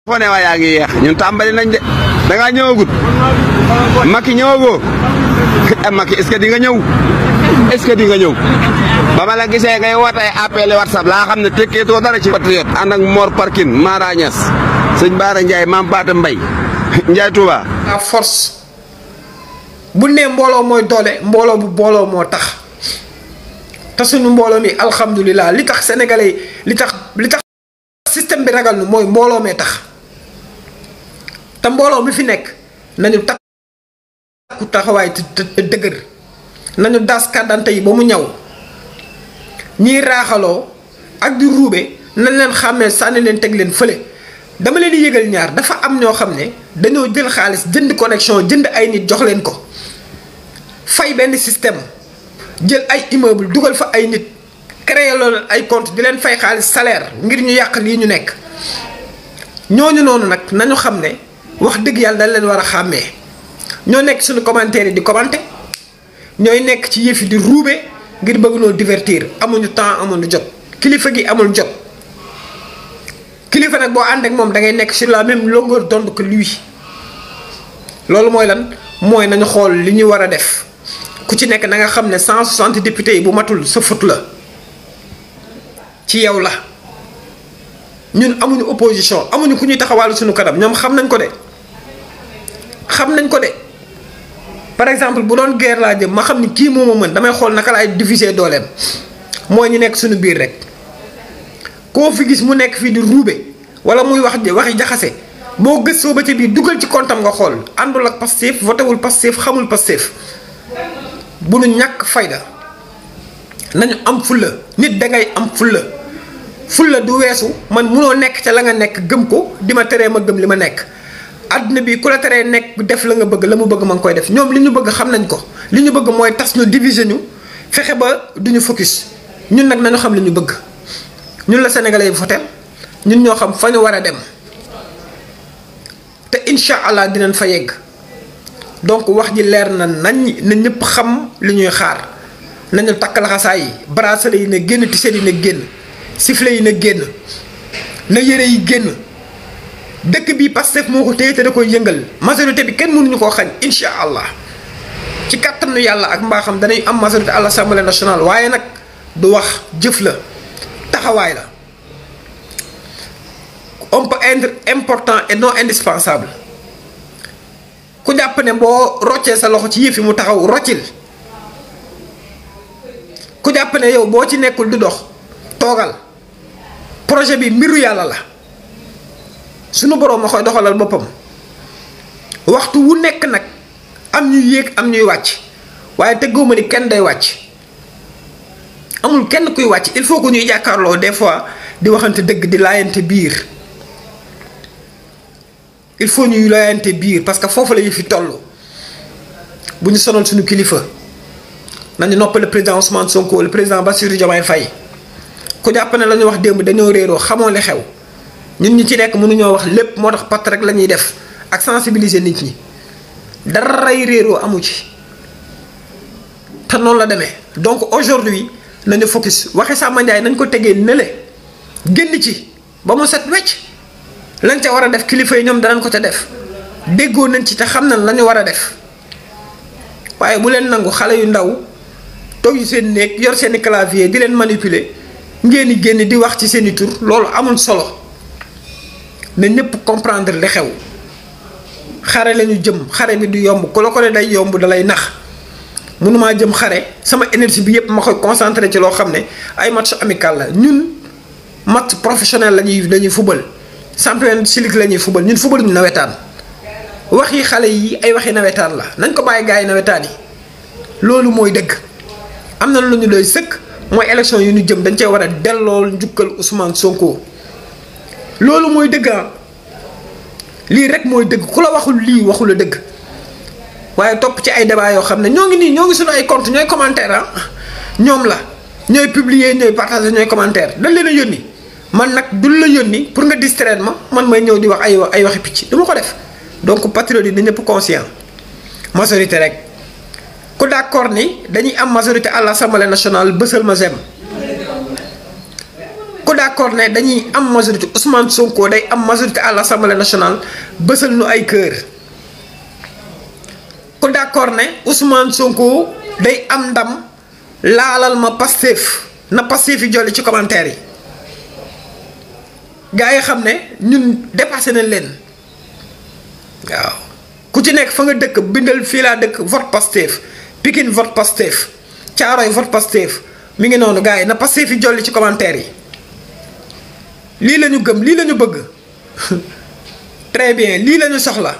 foo ne waa yaa ngi yeex ñun tàmbali nañ de da ngaa ñëwagut Macky ñëwagoo Macky est-ce que di nga ñëw est-ce que di nga ñëw ba ma la gisee ngay woote ay appel WhatsApp laa xam ne tekkeetoo dara ci patriote ànd ak Mor Parkin Mara Niass sëñ Baara Ndiaye Mame Bata Mbaye Ndiaye Touba. à force bu ne mbooloo mooy doole mbooloo bu booloo moo tax te suñu mbooloo mi alhamdulilah li tax sénégalais li tax système bi ragal nu mooy mbooloo mee tax. te mbooloo mi fi nekk nañu takku taxawaay te dëgër nañu das kàddante yi ba mu ñaw ñiy raaxaloo ak di ruube nañ leen xàmmee sànni leen teg leen fële dama leen di yëgal ñaar dafa am ñoo xam ne dañoo jël xaalis jënd connexion jënd ay nit jox leen ko fay benn système jël ay immeuble dugal fa ay nit créer loolu ay compte di leen fay xaalis salaire ngir ñu yàq lii ñu nekk ñooñu noonu nag nañu xam ne wax dëgg yàlla dañ leen war a xàmmee ñoo nekk suñu commentaire yi di commenter ñooy nekk ci yëf yi di ruube ngir bëgg noo divertir amuñu temps amuñu jot kilifa gi amul jot kilifa nag boo ànd ak moom da ngay nekk sur la même longueur d'onde que lui loolu mooy lan mooy nañu xool li ñu war a def ku ci nekk na nga xam ne 160 députés yi bu matul sa faute la ci yow la ñun amuñu opposition amuñu ku ñuy taxawal suñu kanam ñoom xam nañ ko de. xam nañ ko de par exemple bu doon guerre laa jëm ma xam ni kii moo ma mën damay xool naka laay diviser dooleem mooy ñu nekk suñu biir rek koo fi gis mu nekk fii di ruube wala muy waxi jaxase boo gëstoo ba ci biir dugal ci kontam nga xool àndul ak Pastef votewul Pastef xamul Pastef bu nu ñàkk fayda nañu am fulla nit dangay am fulla du weesu man munoo nekk ca la nga nekk gëm ko di ma teree ma gëm li ma nekk àdduna bi ku la teree nekk def la nga bëgg la mu bëgg ma ngi koy def ñoom li ñu bëgg xam nañ ko li ñu bëgg mooy tas ñu diviser ñu fexe ba duñu focus ñun nag nañu xam li ñu bëgg ñun la sénégalais yi voté ñun ñoo xam fa ñu war a dem te incha allah dinañ fa yegg donc wax ji leer na nañ na ñëpp xam li ñuy xaar nañu takk laxasaay yi bracelet yi na génn t-shirt yi na génn sifflet yi na génn na yére yi génn dëkk bi Pastef moo ko téye te da koy yëngal majorité bi kenn mënuñu koo xañ incha allah ci kàttanu yàlla ak mbaaxam danañ am majorité à l'Assemblée nationale waaye nag du wax jëf la taxawaay la on peut être important et non indispensable ku jàpp ne boo roccee sa loxo ci yëf yi mu taxaw roccil ku jàpp ne yow boo ci nekkul du dox toogal projet bi mbiru yàlla la sunu boroom a koy doxalal boppam waxtu wu nekk nag am ñuy yéeg am ñuy wàcc waaye tëggooma ni kenn day wàcc amul kenn kuy wàcc il faut que ñuy jàkkaarloo des fois di waxante dëgg di laayante biir il faut ñuy laayante biir parce que foofu la ñu fi toll bu ñu sonal suñu kilifa nañu nopp le président Ousmane Sonko le président Bassirou Diomaye Faye ku jàpp ne la ñu wax démb dañoo réeroo xamoo li xew ñun ñi ci nekk mënuñoo wax lépp moo tax pat rek la ñuy def ak sensibiliser nit ñi daray réeroo amu ci te noonu la demee donc aujourd'hui nañu focus waxe Samba Ndiaye nañ ko tegee nële génn ci ba mu set wecc lañ ca war a def kilifa yi ñoom danañ ko ca def déggoo nañ ci te xam nañ la ñu war a def waaye bu leen nangu xale yu ndaw toog yu seen néeg yor seeni clavier di leen manipuler ngeen di génn di wax ci seeni tur loolu amul solo na ñëpp comprendre li xew xare lañu jëm xare bi du yomb ku la ko ne day yomb dalay nax mënumaa jëm xare sama énergie bi yëpp ma koy concentré ci loo xam ne ay match amical la ñun match professionnel lañuy fubal Champions League la ñuy fubal ñun fubal ñu nawetaan waxi xale yi ay waxi nawetaan la nañ ko bàyyi gars yi nawetaan yi loolu mooy dëgg am na lu ñu doy sëkk mooy élection yu ñu jëm dañ cee war a delloo njukkal Ousmane Sonko loolu mooy dëgg lii rek mooy dëgg ku la waxul lii waxul la dëgg waaye topp ci ay débat yoo xam ne ñoo ngi suñu ay compte ñooy commentaire ñoom la ñooy publier ñooy partager ñooy commentaire dañ leen a yónni man nag dul la yónni pour nga distraire ma man may ñëw di wax ay waxi picc du ma ko def donc patriote yi na ñëpp conscient majorité rek ku d'accord ni dañuy am majorité à l'Assemblée nationale bësal ma zem ku d'accord ne dañuy am majorité Ousmane Sonko day am majorité à l'Assemblée nationale bësal nu ay kër. ku d'accord ne Ousmane Sonko day am ndam laalal ma Pastef na Pastef yi jolli ci commentaire yi gars yi xam ne ñun dépassé nañ leen waaw ku ci nekk fa nga dëkk bindal fii laa dëkk vote Pastef Pikine vote Pastef Thiaroye vote Pastef mi ngi noonu gars yi na Pastef yi jolli ci commentaire yi lii la ñu gëm lii la ñu bëgg très bien lii la ñu soxla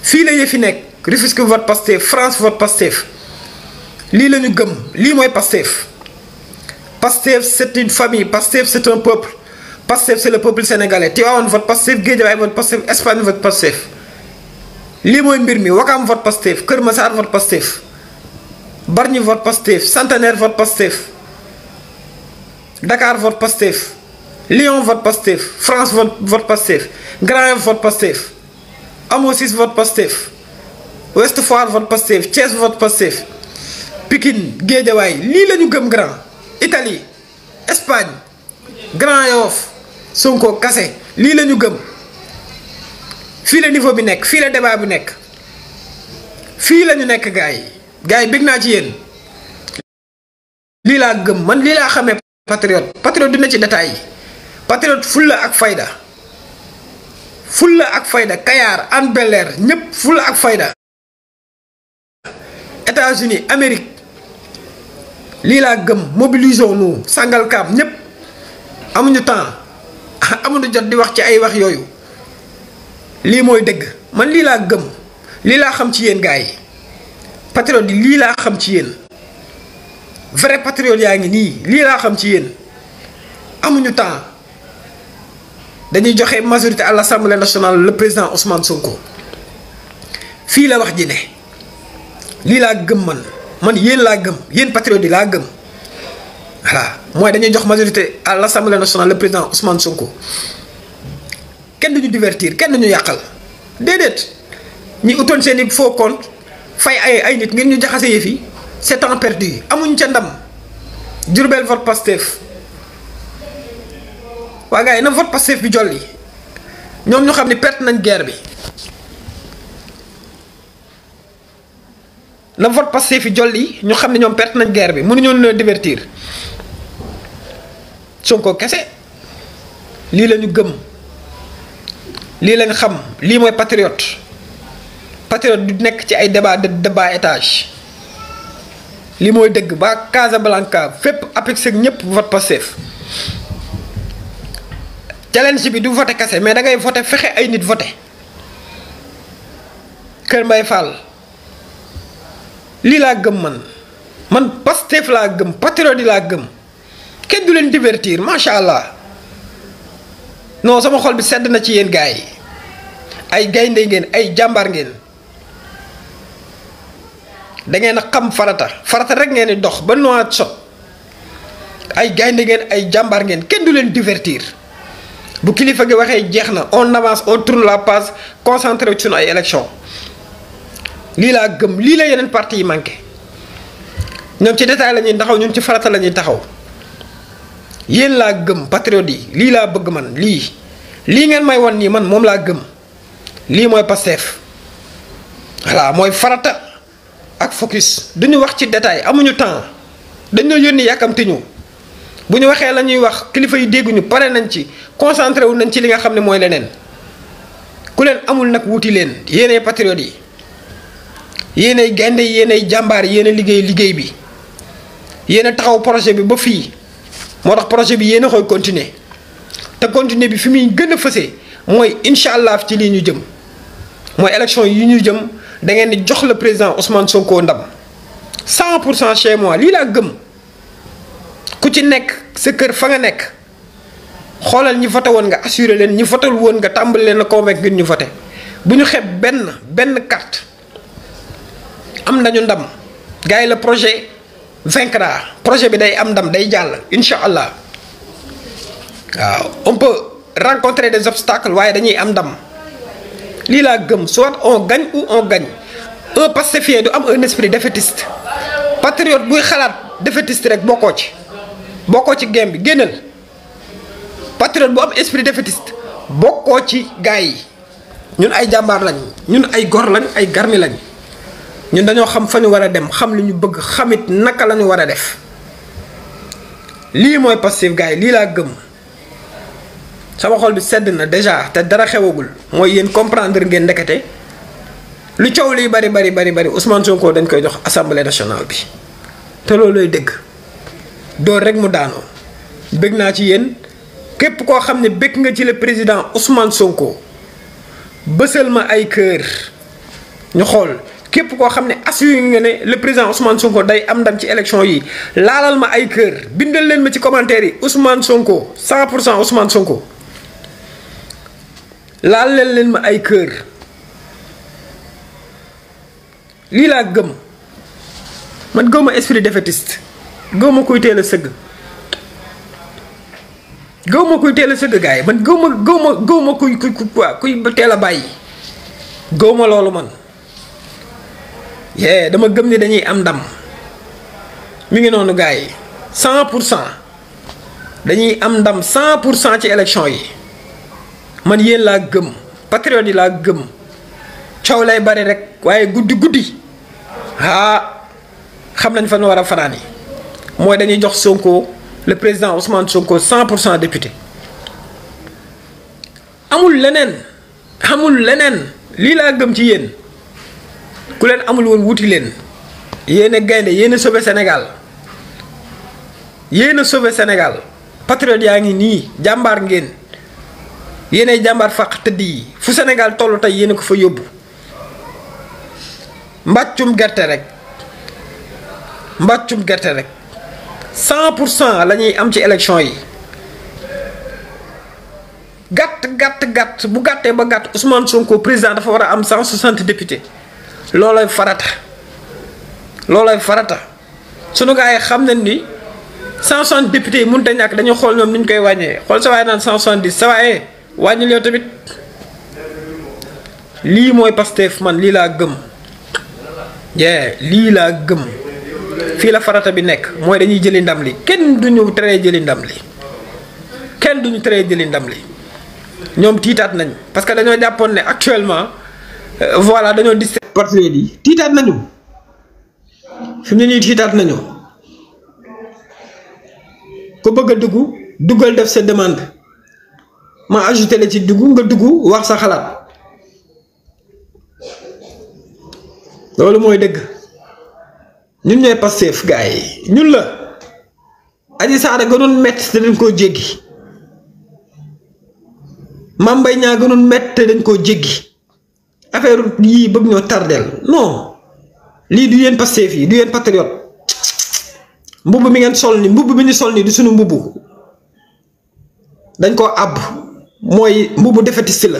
fii la yëfi nekk Rufisque vote Pastef France vote Pastef lii la ñu gëm lii mooy Pastef. Pastef c'est une famille Pastef c'est un peuple Pastef c'est le peuple sénégalais Tivaouane vote Pastef Guédiawaye vote Pastef Espagne vote Pastef lii mooy mbir mi Ouakam vote Pastef Kër Massar vote Pastef Bargny vote Pastef Centenaire vote Pastef Dakar vote Pastef Lyon vote Pastef France vote Pastef Grand Yoff vote Pastef Hamo 6 vote Pastef Ouest Foire vote Pastef Thiès vote Pastef Pikine Guédiawaye lii la ñu gëm grand Italie Espagne Grand Yoff Sonko kase lii la ñu gëm fii la niveau bi nekk fii la débat bi nekk fii la ñu nekk gars yi bég naa ci yéen lii laa gëm man lii laa xamee patriote dina ci détails yi patriote fulla ak fayda Kayar Hann Bel-Air ñépp fulla ak fayda États-Unis Amérique lii laa gëm mobilisons-nous Sangalkam ñépp amuñu temps amuñu jot di wax ci ay wax yooyu lii mooy dëgg man lii laa gëm lii laa xam ci yéen gars yi patriote yi lii laa xam ci yéen vrai patriote yaa ngi nii lii laa xam ci yéen amuñu temps dañuy joxe majorité à l'Assemblée nationale le président Ousmane Sonko fii la wax ji ne lii laa gëm man yéen laa gëm yéen patriote yi laa gëm voilà mooy dañuy jox majorité à l'Assemblée nationale le président Ousmane Sonko kenn duñu divertir kenn duñu yàqal déedéet ñi utoon seen i faux compte fay ay nit ngir ñu jaxase yëf yi c'est temps perdu amuñ ca ndam Diourbel vote Pastef waa gars yi na vote Pastef bi jolli ñoom ñu xam ne perte nañ guerre bi na vote Pastef fi jolli ñu xam ne ñoom perte nañ guerre bi mënuñoo leen a divertir Sonko kese lii la ñu gëm lii lañ xam lii mooy patriote du nekk ci ay débat de bas étage lii mooy dëgg ba Casablanca fépp APEX ak ñëpp vote Pastef challenge bi du voté kese mais da ngay voté fexe ay nit voté Kër Mbaye Fall lii laa gëm man Pastef laa gëm patriote yi laa gëm kenn du leen divertir macha allah non sama xol bi sedd na ci yéen gars yi ay gaynde ngeen ay jàmbaar ngeen da ngeen a xam farata rek ngeen di dox ba noa sot ay gaynde ngeen ay jàmbaar ngeen kenn du leen divertir bu kilifa gi waxee jeex na on avance on tourne la page concentré wu ci sunu ay élection lii laa gëm lii la yeneen parti yi manqué ñoom ci détail la ñuy taxaw ñun ci farata la ñuy taxaw yéen laa gëm patriote yi lii laa bëgg man lii ngeen may won nii man moom laa gëm lii mooy Pastef voilà mooy farata ak focus duñu wax ci détail amuñu temps dañoo yónni yàkkamti ñu bu ñu waxee la ñuy wax kilifa yi dégguñu pare nañ ci concentré wu nañ ci li nga xam ne mooy leneen ku leen amul nag wuti leen yéenay patriote yi yéenay gaynde yéenay jàmbaar yéen a liggéey bi yéen a taxaw projet bi ba fii moo tax projet bi yéen a koy continuer te continuer bi fi muy gën a fësee mooy incha allah ci lii ñu jëm mooy élection yi ñu jëm da ngeen di jox le président Ousmane Sonko ndam 100% chez moi lii laa gëm ku ci nekk sa kër fa nga nekk xoolal ñi voté woon nga assuré leen ñi voté woon nga tàmbali leen a convaincre ngir ñu voté bu ñu xeeb benn carte am nañu ndam gars yi le projet vaincra projet bi day am ndam day jàll incha allah waaw on peut rencontrer des obstacles waaye dañuy am ndam lii laa gëm soit on gagne ou on gagne un pastefien du am un esprit défaitiste patriote buy xalaat défaitiste rek bokkoo ci game bi génnal patriote bu am esprit défaitiste bokkoo ci gars yi. ñun ay jàmbaar lañ ñun ay gor lañ ay garmi lañ ñun dañoo xam fa ñu war a dem xam li ñu bëgg xamit naka la ñu war a def lii mooy Pastef gars yi lii laa gëm sama xol bi sedd na déjà te dara xewagul mooy yéen comprendre ngeen ndekete lu coow liy bari Ousmane Sonko dañ koy jox assemblée nationale bi te loolooy dëgg door rek mu daanoo bëgg naa ci yéen képp koo xam ne bëgg nga ci le président Ousmane Sonko bësal ma ay kër ñu xool képp koo xam ne assuré nga ne le président Ousmane Sonko day am ndam ci élection yi laalal ma ay kër bindal leen ma ci commentaire yi Ousmane Sonko 100% Ousmane Sonko laal leen ma ay kër lii laa gëm man gëw ma esprit défaitiste gëw ma kuy teel a sëgg gëw ma kuy teel a sëgg gars yi man gëw ma kuy teel a bàyyi gëw ma loolu man yee dama gëm ni dañuy am ndam mi ngi noonu gars yi 100% dañuy am ndam 100% ci élection yi man yéen laa gëm patriote yi laa gëm coow lay bari rek waaye guddi xam nañ fa nu war a fanaan yi mooy dañuy jox Sonko le président Ousmane Sonko 100% député amul leneen lii laa gëm ci yéen ku leen amul woon wuti leen yéen a gaynde yéen a sauvé Sénégal patriote yaa ngi nii jàmbaar ngeen yéen ay jàmbaar fàq tëdd yi fu Sénégal tollu tey yéen a ko fa yóbbu mbàccum gerte rek 100% la ñuy am ci élection yi gàtt bu gàttee ba gàtt Ousmane Sonko président dafa war a am 160 députés loolooy farata sunu gars yi xam nañ ni 160 députés yi mënut a ñàkk dañu xool ñoom ni ñu koy wàññee xool sa waay naan 170 sa waay wàññil yow tamit lii mooy Pastef man lii laa gëm lii laa gëm fii la farata bi nekk mooy dañuy jëli ndam li kenn duñu teree jëli ndam li ñoom tiitaat nañ parce que dañoo jàppoon ne actuellement voilà dañoo dis patriote yi tiitaat nañu fi mu ne nii tiitaat nañu ko bëgg a duggal def sa demande ma ajouté la ci dugg nga dugg wax sa xalaat loolu mooy dëgg ñun ñooy Pastef gars yi ñun la Adji Sarr gënoon métti te dañ koo jéggi Mame Mbaye Niang gënoon métti te dañ koo jéggi affaire yii bëgg ñoo tardel non lii du yéen Pastef yi du yéen patriote mbubb mi ngeen sol ni mbubb mi ñu sol ni du suñu mbubb dañ koo àbb mooy mbubb défaitiste la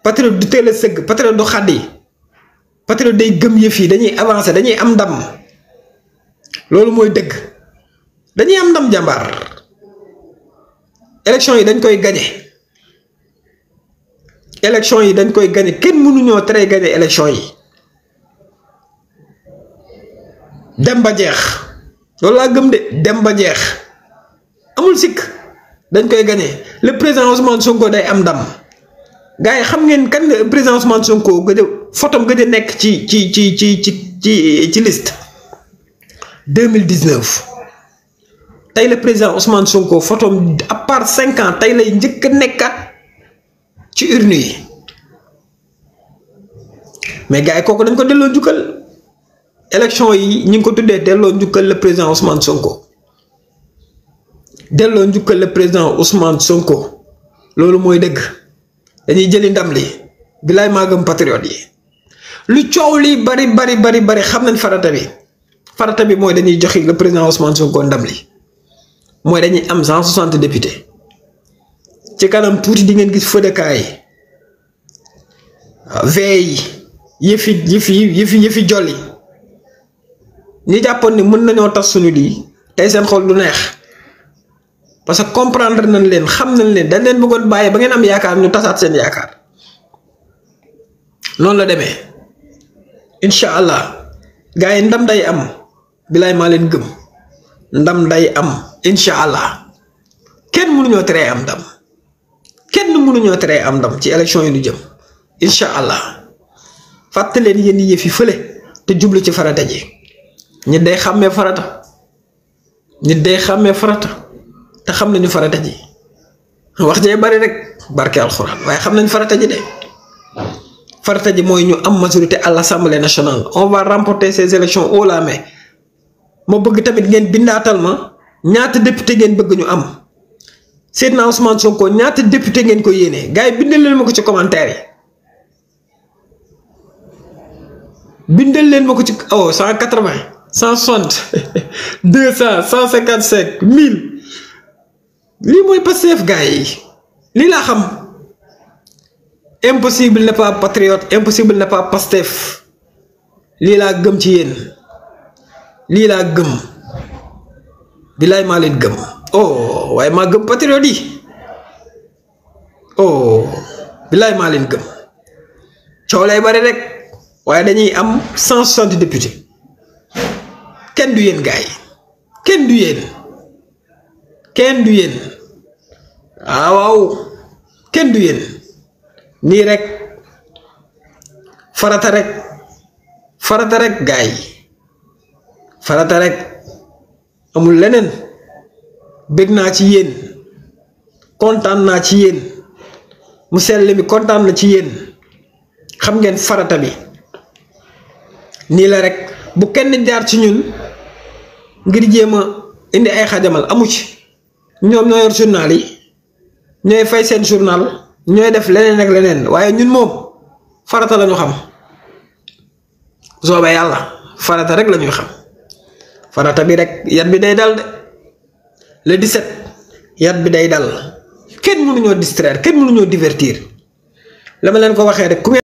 patriote du teel a sëgg patriote du xaddi patriote day gëm yëf yi dañuy avancer dañuy am ndam loolu mooy dëgg dañuy am ndam jàmbaar élection yi dañ koy gañe kenn mënuñoo tere gañe élection yi dem ba jeex loolu laa gëm de dem ba jeex amul sikk dañ koy gañe le président Ousmane Sonko day am ndam gars yi xam ngeen kan le président Ousmane Sonko gëj a photom gëj a nekk ci liste 2019 tey le président Ousmane Sonko photom à part 5 ans tey lay njëkk a nekkaat ci urne yi mais gars yi kooku dañ ko delloo njukkal élection yi ñu ngi ko tuddee delloo njukkal le président Ousmane Sonko loolu mooy dëgg dañuy jëli ndam li bilaay maa gëm patriote yi lu coow li bari xam nañ farata bi mooy dañuy joxe le président Ousmane Sonko ndam li mooy dañuy am 160 députés ci kanam tuuti di ngeen gis fëdëkaay yi veille yëfi jolli ñi jàppoon ni mën nañoo tas suñu lii tey seen xol du neex parce que comprendre nañ leen xam nañ leen dañ leen bëggoon bàyyi ba ngeen am yaakaar ñu tasaat seen yaakaar noonu la demee incha allah gars yi ndam day am bilaay maa leen gëm ndam day am incha allah kenn mënuñoo teree am ndam kenn mënuñoo teree am ndam ci élection yi ñu jëm incha allah fàtte leen yéen yëf yi fële te jublu ci farata ji nit day xàmmee farata te xam nañu farata ji wax jee bari rek barke alxuraan waaye xam nañ farata ji de farata ji mooy ñu am majorité à l'Assemblée nationale on va remporter ces élections haut la main ma bëgg tamit ngeen bindaatal ma ñaata député ngeen bëgg ñu am Seydina Ousmane Sonko ñaata député ngeen ko yéenee gars yi bindal leen ma ko ci commentaire yi bindal leen ma ko ci 180 160 200 155 1000 lii mooy Pastef gars yi lii laa xam impossible n'est pas patriote impossible n'est pas Pastef lii laa gëm ci yéen lii laa gëm bilaay maa leen gëm waaye maa gëm patriote yi bilaay maa leen gëm coow lay bari rek waaye dañuy am 160 députés kenn du yéen gars yi kenn du yéen waaw kenn du yéen nii rek farata rek gars yi farata rek amul leneen bëgg naa ci yéen kontaan naa ci yéen mu sell mi kontaan na ci yéen xam ngeen farata bi nii la rek bu kenn jaar ci ñun ngir jéem a indi ay xajamal amu ci ñoom ñoo yor journal yi ñooy fay seen journal ñooy def leneen ak leneen waaye ñun moom farata la ñu xam soobee yàlla farata rek la ñuy xam farata bi rek yat bi day dal de le 17 yat bi day dal kenn mënuñoo distraire kenn mënuñoo divertir la ma leen ko waxee rek ku